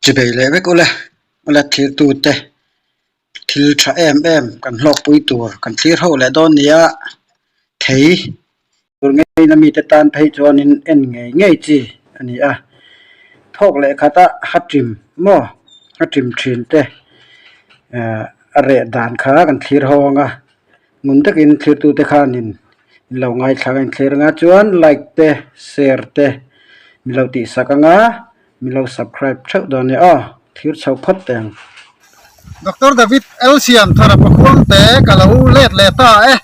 Chibei leh vek ule, ula thirtute thil tha em em kan hlawkpui tur kan thlir ho leh dawn nia, thei tur ngeina mite tan phei chuanin en ngei ngei chi a ni a, thawk leh khata ha ṭim maw ha ṭim ṭhin te ehh a reh dan kha kan thlir ho ang a, ngun takin thirtute khanin min lo ngaithla a inthlir anga chuan like te share te min lo tihsak anga. Min lo subscribe theuh dawn nia aw, thir chho phawt teh ang. Doctor David L Siam thara pakhuang te ka lo let leh ta e.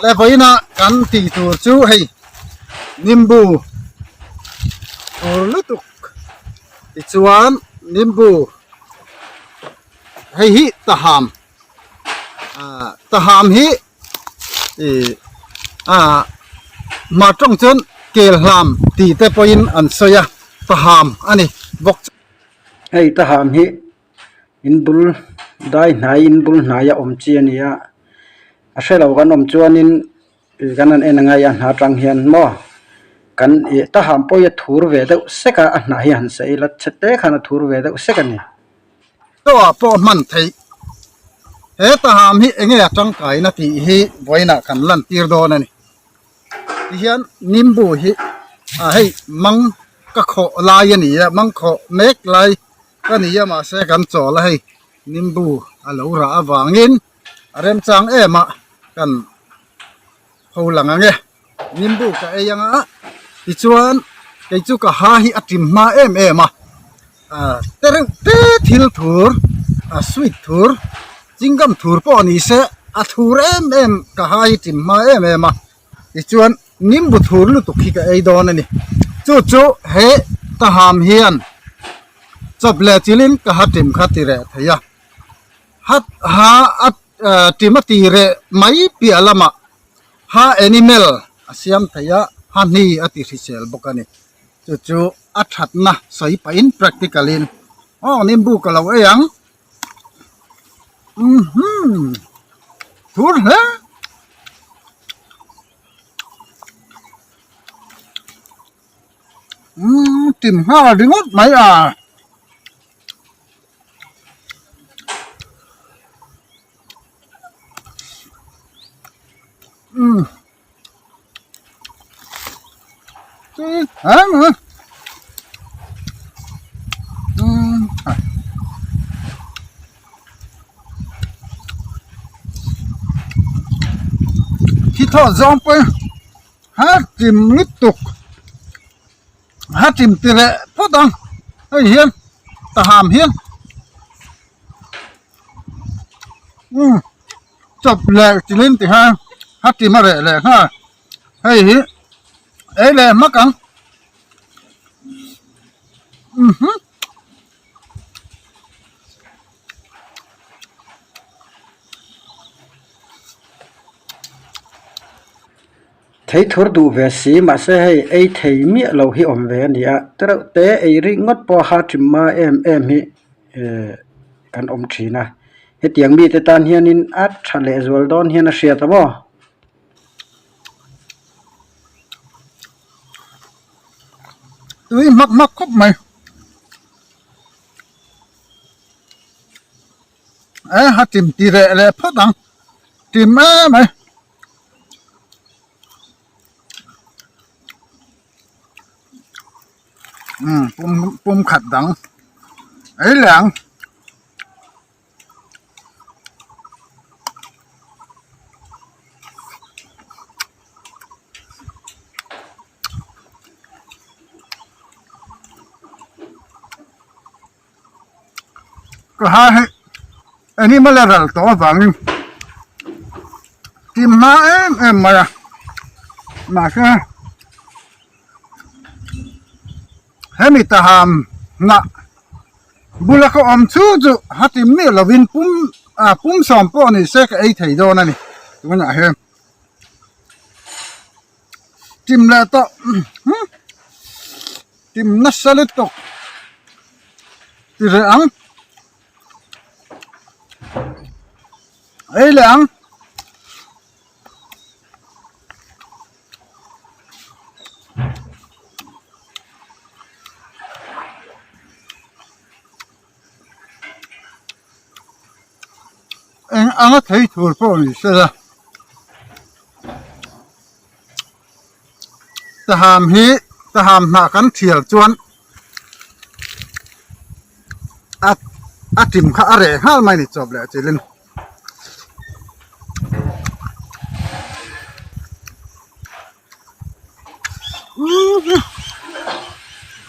Le vawiina kan tih tur chu hei nimbu tur lutuk tichuan nimbu hei hi taham ah taham hi ih ah mah tawng chuan kel hlam tih te pawhin an sawi a taham a ni bawk. Hei taham hi in bul dai hnai in bul hnai a awm chi a ni a a hrelo kan awm chuanin kan han en angai a hna atang hian maw kan ih taham pawh hi a thur ve deuh sek a a hnah hi han sawi ila chhe te khan a thur ve deuh sek a ni. Chaw ah pawh hman theih. He taham hi enge a tangkaina tih hi vawiinah kan lantir dawn a ni. Tihian nimbu hi ah hei mang ka khawh lai a ni a, mang khawh mek lai ka ni a mahse kan chawl a hei nimbu a lo rah avangin a remchang em a kan ho lang ang e. Nimbu ka ei anga tichuan kei chu ka ha hi a ṭim hma em em a ah te reuh te thil thur ah sweet thur chingam thur pawh ni se a thur em em ka ha hi ṭim hma em em a tichuan nimbu thur lutuk hi ka ei dawn a ni chu chu he taham hian chawp leh chilhin ka ha ṭim kha ti reh thei a ha ha a ṭim a ti reh mai piah lamah. Ha animal a siam thei a, ha hni a ti hrisel bawk a ni. Chu chu a thatna sawi pahin practical in aw nimbu ka lo ei ang umm thur hle. Umm tim nghal ringawt mai a. Ừ. Khi thawh zawng pawh ha chim lutuk ha chim ti leh phawt ang hei hian taham hian. Umm chawp leh chilin ti khan a tim a reh leh nghal hei hi ei leh hmak ang umm Thei thur duh ve si mahse hei ei thei miah loh hi awm ve a ni a tereuh te ei ringawt pawh ha ṭim hma em em hi ehh kan awm ṭhin a hetiang mite tan hianin a ṭha leh zual dawn hian a hriat a maw. Tui hmak hmak khawp mai e ha ṭim ti reh leh phawt ang ṭim em mai. Umm pum pum khat dang ei leh ang. Ka ha hi animal a ral tawh avangin tim hma em em mai a mahse hemi taham nghah bula ka awm chu chu ha tim miah lovin pum ah pum sawm pawh ni se ka ei thei dawn a ni tunah hian tim leh tawh Tim nasa lutuk ti reh ang ei leh ang. Eng anga thei tur pawh ni sela Taham hi taham hnah kan thial chuan a a tim kha a reh nghal mai a ni chawp leh chilhin.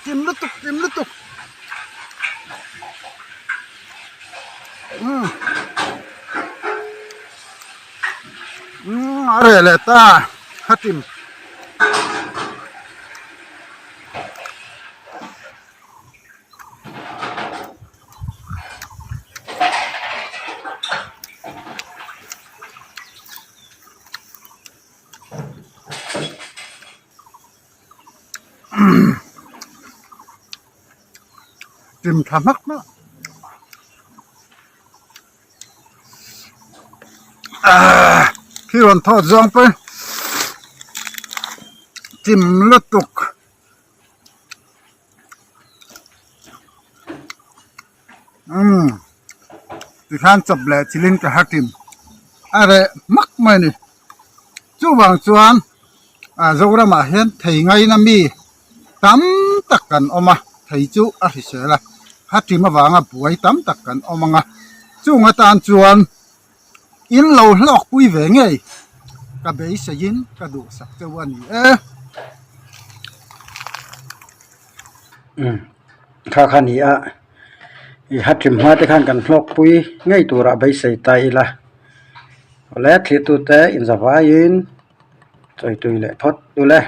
Tim lutuk tim lutuk umm a reh leh ta a tim. Tim tha hmak hmak ahh khi rawn thawt zawng pawh in tim lutuk. Umm tikhan chawp leh chilin ka ha tim a reh hmak mai a ni chuvang chuan ah Zoramah hian thei ngaina mi tam tak kan awm a thei chu a hrisel a ha tim avanga buai tam tak kan awm ang a chung atan chuan in lo hlawk pui ve ngei ka beiseiin ka duhsak cheu a ni e. Umm. Kha kha ni a i hatrim hma te khan kan hlawk pui ngei turah beisei ta ila awle thlir tute inzavaiin chawi tui leh phawt ule.